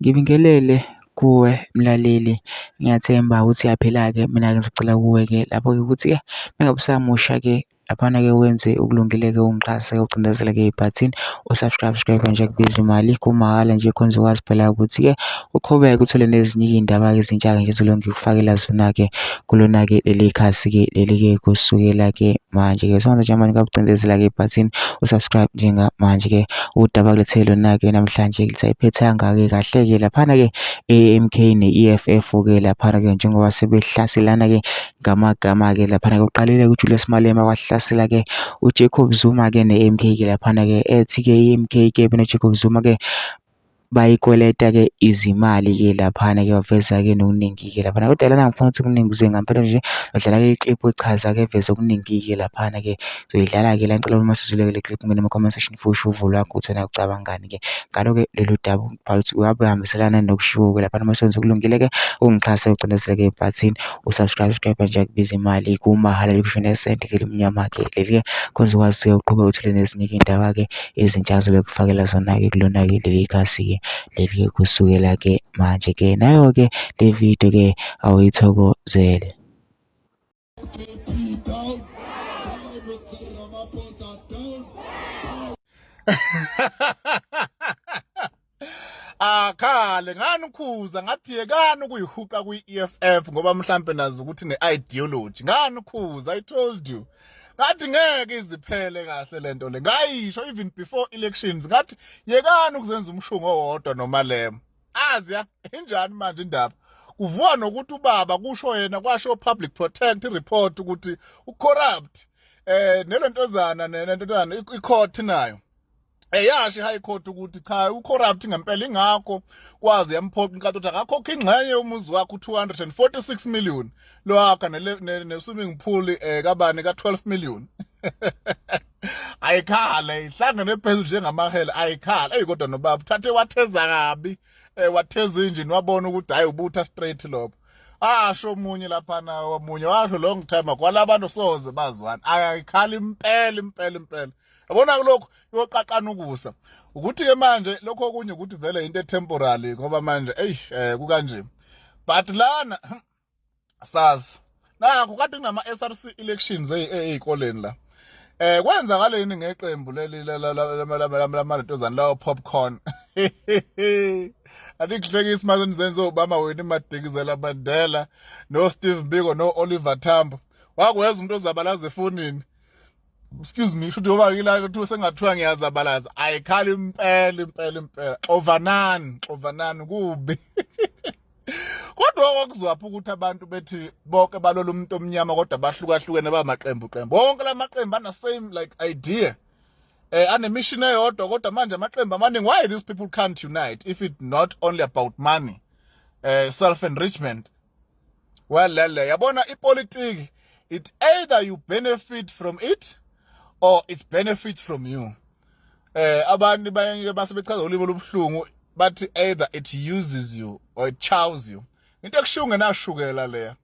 Ngibingelele kuwe mlaleli, ngiyathemba ukuthi uyaphila-ke. Mina-ke ngisacela kuwe-ke lapho-ke ukuthi-ke uma ngabe usamusha-ke laphana-ke wenze okulungile-ke ungixhase ucindezele-ke ibhathini u-subscribe subscribe nje akubizi imali kumahhala nje khona uzokwazi phela ukuthi-ke uqhubeke uthole nezinye iy'ndaba-ke ezintsha-ke nje ezilokhu ngikufakela zona-ke kulona-ke leli khasi-ke leli-ke kusukela-ke manje-ke. So njengamanje ngakucindezela-ke ibhathini u-subscribe njengamanje-ke udaba kulethe lona-ke namhlanje lithi ayiphethanga-ke kahle-ke laphana-ke e-M_K ne-E_F_F-ke laphana-ke njengoba sebehlaselana-ke ngamagama-ke laphana-ke uqalile uJulius Malema wahlasela-ke uJacob Zuma-ke ne-M_K-ke laphana-ke ethi-ke i-M_K-ke benoJacob Zuma-ke bayikweleta-ke izimali-ke laphana-ke waveza-ke nokuningi-ke laphana. Kodwa lana ngifuna ukuthi kuningi kuze ngampela nje udlala-ke i-clip echaza-ke eveza okuningi-ke laphana-ke. Uzoyidlala-ke la ngicela uma usuzwile-ke le clip ungene kuma-comment section futhi usho uvo lwakho ukuthi wena ucabangani-ke ngalo-ke lolu daba. Ubhale ukuthi uyabe uhambiselana nokushiwo-ke laphana uma usenza okulungile-ke ungixhase ucindezele-ke ibhathini u-subscribe subscribe nje akubiza imali kumahhala likusho nesenti-ke elimnyama-ke leli-ke khona uzokwazi-ke uqhubeke uthole nezinye-ke iy'ndaba-ke ezintsha azobe kufakela zona-ke kulona-ke leli khasi-ke leli-ke kusukela-ke manje-ke nayo-ke le video-ke awuyithokozele. Akhale ngani ukhuza ngathi yekani ukuyihuqa kwi-EFF ngoba mhlampe nazi ukuthi ne-ideology ngani ukhuza I told you ngathi ngeke iziphele kahle lento le ngayisho even before elections ngathi yekani ukuzenza umshungu owodwa noMalema azi ya injani manje indaba kuvuka nokuthi ubaba kusho yena kwasho public protect report ukuthi ucorrupt eh nelentozana nelentozana icourt nayo Eyasho i-high court ukuthi cha ucorrupt ngempela ingakho kwazi yamphoqa inkantolo ukuthi akakhokhe ingxenye yomuzi wakhe u-246 million lowakha ne-swimming pool eh, kabani ka-12 million ayikhale ihlangene phezulu njengamahele ayikhale eyi kodwa nobaba uthathe watheza kabi eh, watheza injini wabona ukuthi hhayi ubutha straight lopho asho omunye laphana omunye washo long time kwalabantu soze bazwana ayikhale impela impela impela yabona kulokhu yoqaqana ukusa ukuthi ke manje lokho okunye ukuthi vele into etemporary ngoba manje ey eh, kukanje but lana sazi nakho kade kunama SRC elections ezikoleni la eh kwenzakaleni ngeqembu leli lamalentozana lawo popcorn anikuhlekisi mase nizenze obama wena imadikizela Mandela no Steve Biko no Oliver Tambo wakwenza umuntu ozabalaza efonini excuse me shuthi ngoba ngila kuthiwa sengathiwa ngiyazabalaza ayikhali impela impela impela xovanani xovanani kubi kodwa kwakuzwaphi ukuthi abantu bethi bonke balola umuntu omnyama kodwa bahlukahlukene bamaqembu qembu wonke lamaqembu ana same like idea eh ane mission eyodwa kodwa manje amaqembu amaningi why these people can't unite if it not only about money eh self enrichment Well lele yabona ipolitiki it either you benefit from it or it benefits from you. Eh abantu bayeke base bechaza ulimi olubuhlungu bathi either it uses you or it chows you. Into ekushiwo ngenashukela leya.